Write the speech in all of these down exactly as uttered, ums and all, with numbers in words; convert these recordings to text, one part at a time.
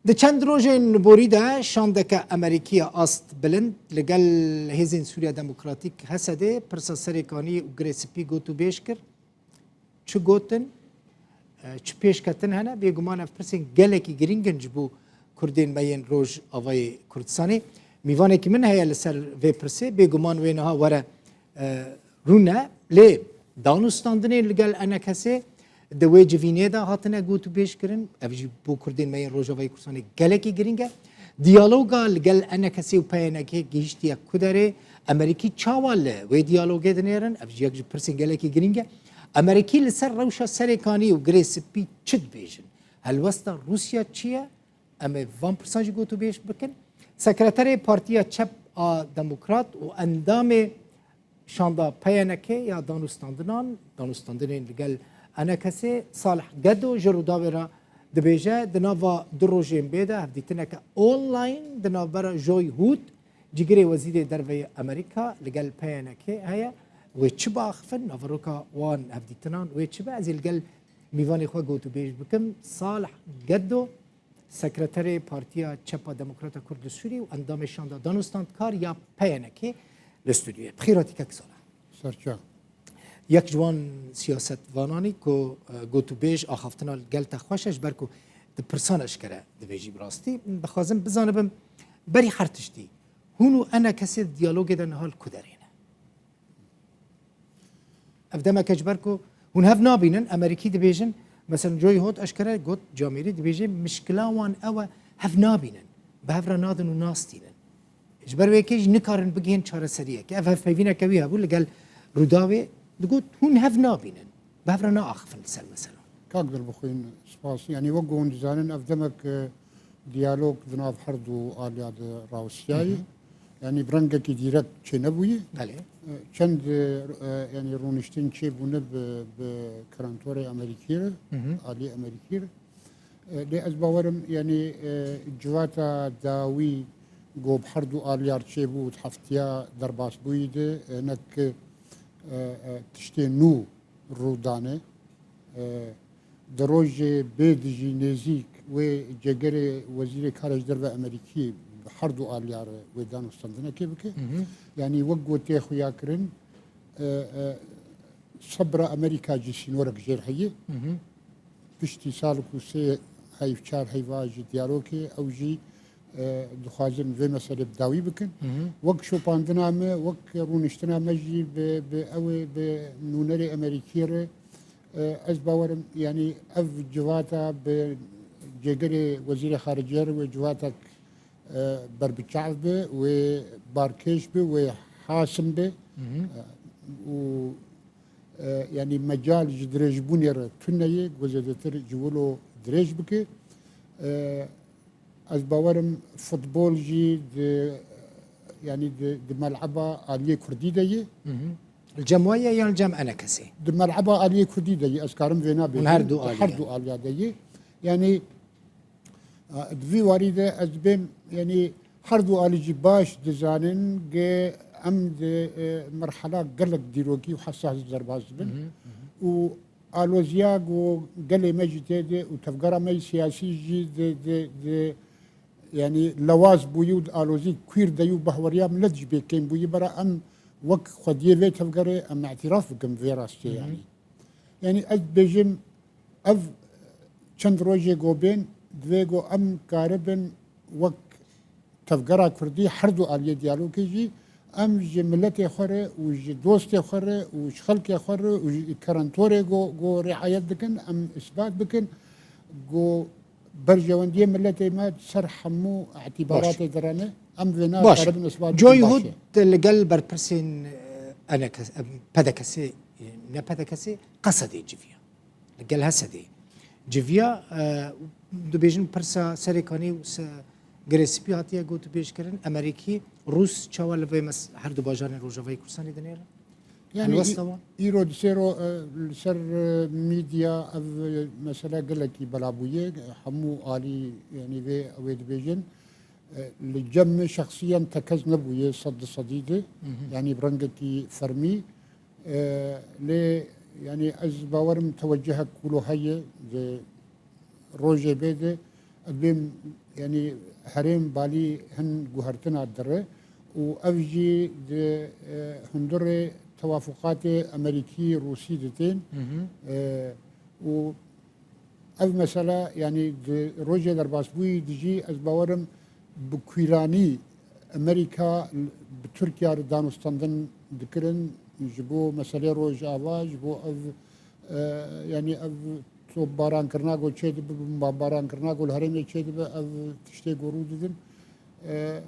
Di çend rojên borî de şandeke Amerîkî ya ast bilind li gel Hêzên Sûriya Demokratîk, H S D'ê, pirsa Serê Kaniyê û Girê Spî got û bêj kir. Çi gotin, e, çi pêşketin hene? Bêguman ev pirsên gelekî girîng in ji bo Kurdên me yên Rojavayê Kurdistanê. Mîvanekî min heye li ser vê pirsê. Bêguman wê niha were, e, rûne. Lê danûstandinên li gel E N K S'ê di wê civînê de hatine gotûbêj kirin. Ev jî bo Kurdên me yên Rojavayê Kurdistanê gelekî girîng e. Diyaloga li gel E N K S'ê û P Y N K'ê gihîştiye ku derê? Amerîkî çawa li wê diyalogê dinêrin? Ev jî yek ji pirsên gelekî girîng e. Amerîkî li ser rewşa Serê Kanî û Girê Spî çi dibêjin? Helwesta Rûsya çi ye? Em ê van pirsan jî gotûbêj bikin. Sekreterê Partiya Çep a Demokrat û endamê şanda P Y N K'ê ya danûstandinan, danûstandinên li gel E N K S'ê, Salih Gedo ji Rûdawê re dibêje, di nava du rojên bê de hevdîtineke online di navbera Joy Hood, cîgirê Wezîrê Derve yê Amerîka, li gel P Y N K'ê heye. Wê çi biaxifin? Naveroka wan hevdîtinan wê çi be? Ez ê li gel mîvanê xwe gotûbêj bikim. Salih Gedo, Sekreterê Partiya Çep a Demokrata Kurd li Sûriyê û endamê şanda danûstandkar ya P Y N K'ê li stûdyoyê. Bi xêr hatî kek Salih. Serçe. Yek ji wan siyasetvananî ku, e, gotûbêj axaftina li gel te xweş e, ji ber ku di pirsan eşkere dibêjî bi rastî. Dixwazim bizanibim, berî her tiştî, hûn û E N K S'ê di diyalogê de niha li ku derê ne? Ev demeke ji ber ku hûn hev nabînin, Amerîkî dibêjin, mesela Joy Hood eşkere got, camêrî dibêje, mişkila wan ew e, hev nabînin, bi hev re nadin û nastînin. Ji ber wê yekê jî nikarin bigihên çareseriyekê. Ev hevpeyvîneke wî hebû li gel Rûdawê, digot, hûn hev nabînin, bi hev re naaxifin li ser mesela. Kak Dilbixwîn, spas. Yanî wek ku hûn dizanin, ev demek, e, diyalog di nav her du aliya de rawestiyayî. Hı hı. Yanî bi rengekî dîrekt çênebûyî. Belê. E, çend, e, yanî rûniştin çêbûne bi, bi kerantorê Amerîkî re, hı hı, aliyê Amerîkî re. E, lê ez bawerim, yanî, e, civata dawî ku bi her du aliyar çêbû, di heftiya derbasbûyî de, e, nek, e, e, tiştê nû rû dane. E, di rojê bê dijî nêzîk wê cêgerê Wezîrê Kara ji Derve Amerîkî bi her du aliya re wê danûstandinekê bike. Hı hı. Yanî wek ku tê xuyakirin, e, e, sebra Amerîka jî sînorek jêr heye. Hı hı. Piştî sal û ku sê heyv, çar heyva ji diyalogê ew jî e, dixwazin vê meselê bi dawî bikin. Hı hı. Wek şopandina me, wek rûniştina me jî bi, bi ew ê, bi nûnerê Amerîkî re, e, ez bawerim, yanî ev civata bi cêgerê Wezîrê Xariciye re wê civatek, e, berbiçav be, wê barkêş be, wê hasim be. Hı hı. E, û, e, yanî mecal ji dirêjbûnê re tune ye, ku zêdetir ji wilo dirêj bike. E, Ez bawerim futbol jî di, yanî di, di mel'eba aliyê kurdî de ye. Hı hı. Li cem we ye yan li cem E N K S'ê? Di mel'eba aliyê kurdî de ye, ez karim vêna bêjim. Hûn her du alî, her du aliya de ye. Yanî, a, di vî warî de ez dibêm, yanî her du alî jî baş dizanin ku em di, e, merhala gelek dîrokî û hesas derbas dibin. Hı hı, hı hı. Û aloziya ku gelê me jî tê de û tevgera me yî siyasî jî di, di, di, yanî lewaz bûyî û di alozî kwîr de yî û bahweriya milet jî bê kêm bûyî, bera em wek xwediyê vê tevgerê em îtiraf bikin vê rastiyê. Hı hı. Yanî. Yanî ez dibêjim ev çend rojê ku bên divê ku em karibin wek tevgera kurdî her du aliyê diyalogê jî em ji miletê xwe re û ji dostê xwe re û ji xelkê xwe re û ji kerentorê ku, ku riayet dikin, em îsbat bikin ku berjewendiyê miletê me ser hemû îtîbaratê direne. Em vêna karibin îsbat bikin. Baş e. Joy Hood li gel berpirsên, e, E N K S, e, P D K S'ê, e, ne P D K S'ê, Qesedê civiya. Li gel H S D'ê civiya, e, dibêjin pirsa Serê Kanî û se-, Girê Spî hatiye gotûbêjkirin. Amerîkî, Rûs çawa li vê mes-, her du bajarên Rojavayê Kurdistanê dinêrin? Yanî helwesta wan? Î-, îro di sê ro, e, li ser, e, medya ev, e, mesele gelekî bela bûye. Hemû alî, yanî vê, wê dibêjin. E, li cem min şexsiyen tekez nebûye sed di sedî de. Hı hı. Yanî bi rengekî fermî. E, lê, yanî ez bawerim tewecehek wilo heye di rojê bê de, Ev bên, yanî herêm balî hin guhertina dire û ev jî di, e, hundirê tewafuqatê Amerîkî-Rûsî ditin. Hı hı. E, û ev mesela, yanî di rojê derbasbûyî dijî, ez bawerim bi kûranî Amerîka bi Tirkiye re danûstandin dikirin ji bo meselê Rojava, ji bo ev, e, yanî ev topbarankirina ku çêdibe, bombankirina ku li herêmê çêdibe, ev tiştê ku rû didin. E,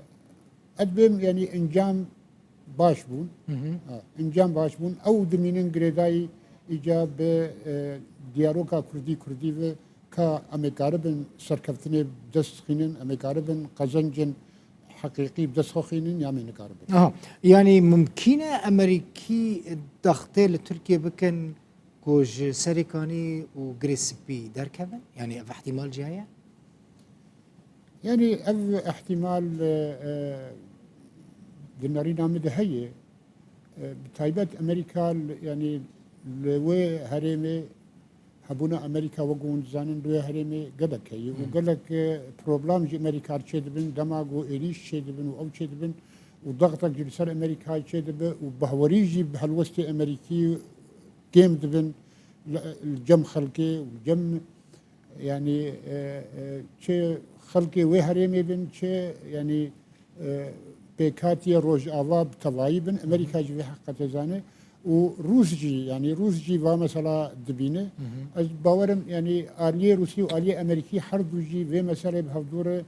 ez bêm, yanî encam baş bûn. Hı hı. Ha, encam baş bûn. Ew dimînin girêdayî îca bi, e, diyaloga Kurdî-Kurdî ve ka em ê karibin serkeftinê bi dest xînin, em ê karibin qezencên heqîqî bi dest xwe xînin ya em ê nikaribin. Aha. Yanî mumkîn e Amerîkî daxtê li Tirkiye bikin ku ji Serêkanî û Girê Spî derkevin? Yanî ev ihtimal jî heye? Yanî ev ihtimal, e, e, di nerîna min de heye. E, bi taybet Amerîka li, yanî li wê herêmê hebûna Amerîka, wek hûn dizanin, li wê herêmê gelek heye û Hı. gelek, e, problem ji Amerîka re çêdibin, dema ku êrîş çêdibin û ew çêdibin û daxtek jî li ser Amerîkayê çêdibe û bahwerî jî bi helwestê Amerîkî kêm dibin li, li cem xelkê û li cem, yanî, e, e, çi xelkê wê herêmê bin, çi, yanî, e, pêkhatiye Rojava bi tevayî bin, Amerîka jî vê heqetê zane û Rûs jî, yanî Rûs jî va mesela dibîne. Hı hı. Ez bawerim, yanî aliyê Rûsî û aliyê Amerîkî her du jî vê meselê bi hevdû re,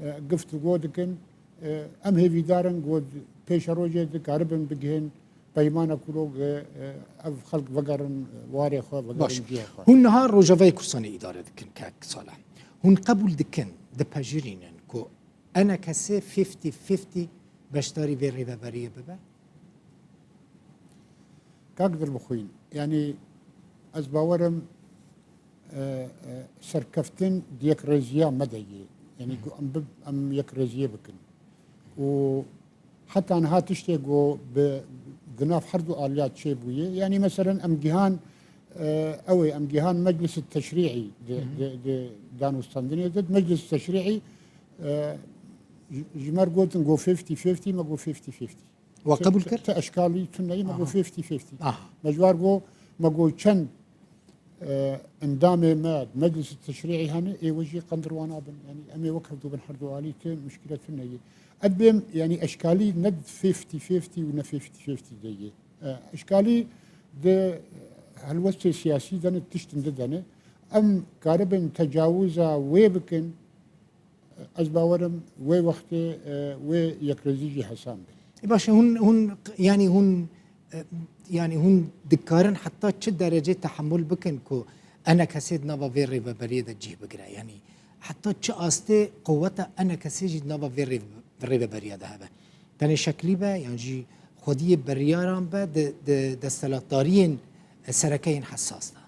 e, giftûgo dikin. E, em hêvîdar in ku pêşerojê dikaribin bigihên peymana ku lo, e, e, ev xelk vegerin warê xwe, vegerin Baş. cihê xwe. Hûn niha Rojavayê Kurdistanê îdare dikin, kek Salih. Hûn qebûl dikin, dipejirînin ku enekesê fifty fifty beşdarî vê rêveberiyê bibe? Kak Dilbixwîn, yanî ez bawerim, e, e, serkeftin di yekrêziya me de ye. Yanî Hı. ku em bi-, em yekrêziyê bikin. Û heta niha tiştê ku bi, di nav her du aliya çêbûye. Yanî meselen em gihan, e, ew ê, em gihan Meclis Teşrî'î di, Hı hı. di, di danûstandinê de. Meclis Teşrî'î, e, ji, ji me re gotin ku fifty fifty, me got fifty fifty. Wa Ti, qebûl ti, kir? ti eşkalî tune ye, me got Aha. fifty fifty. Aha. Me ji wan re got, me got çend, e, endamê me Meclis Teşrî'î hene, ê we jî qendir wana bin. Yanî em ê wek hevdû bin her du alî, ti muşkîle tune ye. Ez bêm, yanî eşkalî ne fifty fifty û ne fifty fifty de ye. E, eşkalî di helwestê siyasî de ne, tiştin di de ne. Em karibin tecawuza wê bikin, ez bawerim wê wextê, e, wê yekrêzî jî hesan be. E, baş e, hûn, hûn, yanî hûn, e, yanî hûn dikarin heta çi derecê tehemûl bikin ku enekesê di nava vê rêveberiyê de cih bigire? Yanî heta çi astê quweta enekesê jî di nava vê rêve-, rêveberiya de hebe? Tenê şeklî be yan jî xwediyê beryaran be di, di desthilatdariyên sereke yên hesas de?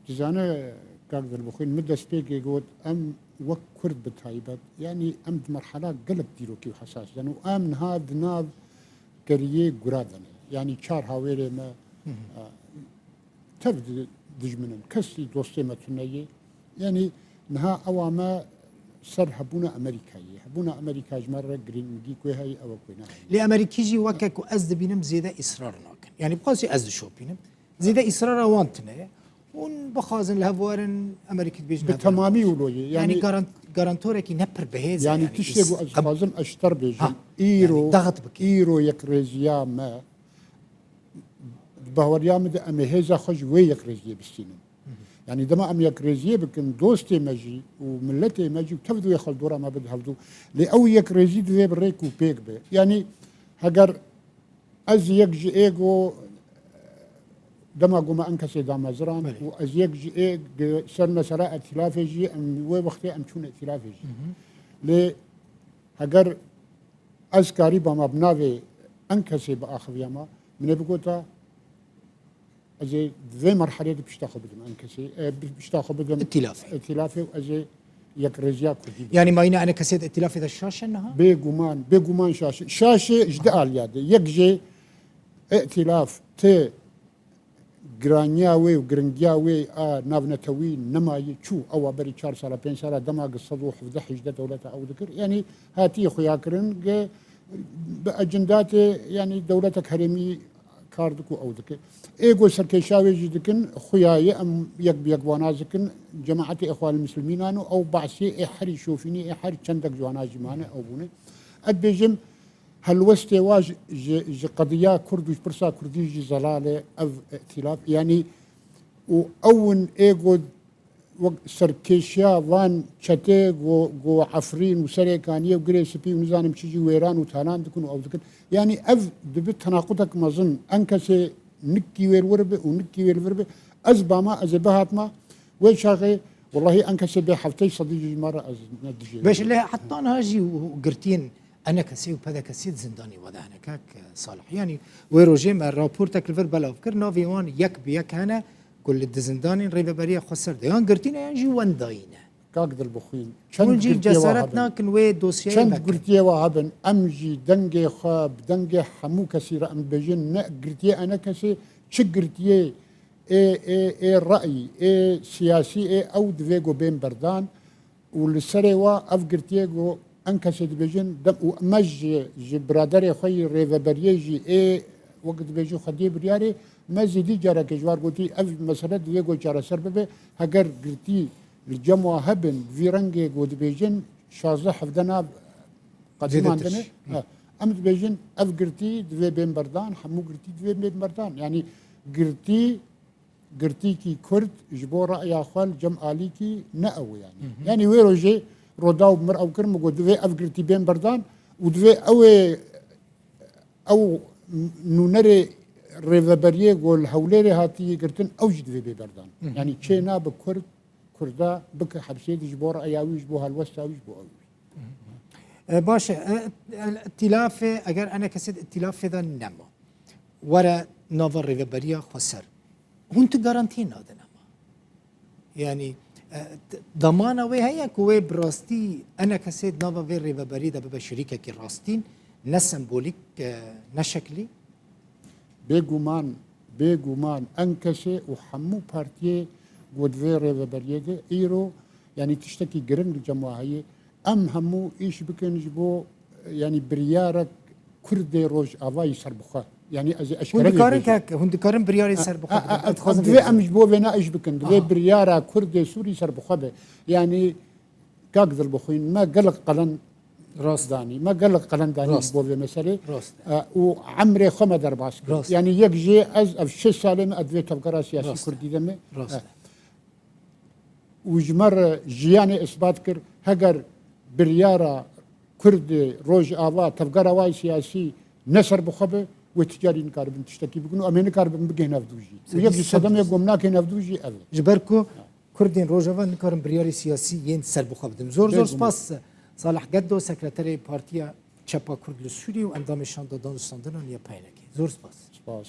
Dizane, kak Dilbixwîn, min destpêkê got, em wek Kurd bi taybet, yanî em di merhela gelek dîrokî û hesas de ne û em niha di nav keriyê gura de ne. Yanî çar hawêrê me, Hı hı. e, tev di-, dijmin in. Kesî dostê me tune ye. Yanî niha ewa me ser hebûna Amerîkayê. Hebûna Amerîka ji me re girîngî ku heye, ew ku naheye. Lê Amerîkî jî weke ku ez dibînim zêde îsrar nakin. Yanî bi qasî ez dişopînim. Zêde îsrara wan tune ye. Hûn bixwazin li hev werin, Amerîkî dibêjin Bi hev werin. temamî wilo ye. Yanî Yanî, garan-, garantorekî ne pir bihêz e, yanî yanî tiştê îs-, ku ez qeb-, dixwazim ez ji te re bêjim. Ha, Îro, yanî daxit bike. îro yekrêziya me, di baweriya min de em ê hêza xwe ji wê yekrêziyê bistînin. Hı hı. Yanî dema em yekrêziyê bikin, dostê me jî û miletê me jî û tev di wê xwe li dora me bide hevdû. Lê ew yekrêzî divê bi rêk û pêk be. Yanî heger Ez yek ji ê ku dema ku me Enkesê dameziran Belê. û ez yek ji ê ku ser mesela îtîlafê jî em wê wextê em çûn îtîlafê jî. Hı hı. Lê heger ez karîbama bi navê Enkesê biaxiviyama, min ê bigota ez ê di vê merhelê de pişta xwe bidim Enkesê, e, bi-, pişta xwe bidim Îtîlafê. îtîlafê û ez ê yekrêziya Kurdî bidim. Yanî mayîna Enekesê di îtîlafê de şaş e niha? Bêguman, bêguman şaş e. Şaş e ji du aliya de. Yek jê îtîlaf ti giraniya wê û giringiya wê a navnetewî nemayî çû. Ewa berî çar sala, pênc sala dema gi sed û hevdeh hejdeh dewleta ew dikir. Yanî hatiye xuya kirin, gi bi ecindatê, yanî dewletek herêmî kar diku ew dike. Ê ku serkêşa wê jî dikin, xuya ye, em yek bi yek wana zikin, cemaetê Îxwanul Muslimînan û ew behsê ê herî şofînî, ê her çendek ji wana jî mane, ew bûne. Ez dibêjim, helwestê wa ji, ji, ji qediya Kurd û ji pirsa Kurdî jî zelal e, ev îtîlaf, yanî û ew in ê ku wek serkêşiya van çetê ku, ku Efrîn û Serêkaniyê û Girê Spî û nizanim çi jî wêran û talan dikin û ew dikin. Yanî ev dibi tenaqudek mezin. Enkesê nikî wê li wir be û nikî wê li vir be. Ez bama, ez ê bihatma. Wê çaxê, wellahî Enkesê bê hefteyî sedî jî ji me re ez ne dijêrim. Beş lê heta niha jî û girtiyên Enekesê û Pedekesê di zindanê ve de hene kek Salih. Yanî wê rojê me raportek li vir belav kir, navê wan yek bi yek hene ku li di zindanên Rêveberiya Xweser de yan girtî ne yan jî wendayî ne. Kak Dilbixwîn, çend Hûn jî girtiyê wa cesaret hebin? Nakin wê dosyayê Çend vekin. Girtiyê wa hebin? Em jî dengê xwe bi dengê hemû kesî re em dibêjin, ne girtiyê Enekesê, çi girtiyê ê, ê, ê reyî, ê siyasî, ê ew divê ku bên berdan. Û li serê wa ev girtiyê ku Enkesê dibêjin, dem û me ji, ji biraderê xwe yî rêveberiyê jî ê, wek dibêjin, xwediyê biryarê, me zêdî carekê ji war gotî, ev mesele divê ku çareser bibe. Heger girtî li cem wa hebin, vî rengê ku dibêjin, şazdeh hevdeh nav qedîman dine. Hı. Ha, em dibêjin, ev girtî divê bên berdan, hemû girtî divê bên berdan. Yanî girtî girtîkî Kurd ji bo reya xwe li cem alîkî ne ew e yanî. Hı hı. Yanî wê rojê Rodaw bi mir ew kir, min got, divê ev girtî bên berdan û divê ew ê, ew nûnerê rêveberiyê ku li Hewlêrê hatiye girtin, ew jî divê bê berdan. Hı hı. Yanî çê nabe Kurd, Kurda bike hepsê de ji bo reya wî, ji bo helwesta wî, ji bo ew. E, baş e. E, e, îtîlafê, eger Enekesê di îtîlafê de nema, were nava rêveberiya xweser, hûn tu garantiyê nadin hema. Yanî, e, t-, damana wê heye ku wê bi rastî Enekesê di nava vê rêveberiyê de bibe şirîkekî rastîn, ne sembolîk, e, ne şeklî? Bêguman, bêguman Enkesê û hemû partiyê ku di vê rêveberiyê de îro, yanî tiştekî giring li cem wa heye, em hemû îş bikin ji bo, yanî biryarek Kurdê Rojavayî serbixwe. Yanî ez ê Hûn eşkere vê dikarin bêjim. Kek, hûn dikarin biryarê serbixwe A, a, bidin. Ez a, dixwazim vê divê em bêjim. Ji bo vê ne îş bikin. Divê Aha. Biryara Kurdê Sûrî serbixwe be. Yanî Kak Dilbixwîn, me gelek qelen Rast. Danî. Me gelek qelen danî Rast. Ji bo vê meselê. Rast. E, û emrê xwe me derbas kir. Rast. Yanî yek jê ez ev şeş salê me ez divê tevgera siyasî Rast. Kurdî de me. Rast. E, û ji me re jiyanê isbat kir, heger biryara Kurdê Rojava tevgera wayê siyasî ne serbixwe be, wê ti carî nikaribin tiştekî bikin û em ê nikaribin bigihên hevdû jî. Û Sedî yek ji sed sedemê gom nakên hevdû jî ev e. Ji ber ku Kurdên Rojava nikarin biryarê siyasî yên serbixwe bidin. Zor zor Bêguman. Spas Salih Geddo, sekreterê Partiya Çepa Kurd li Sûriyê û endamê Şanda Danûstandinan ya P Y N K. Zor spas. Spas.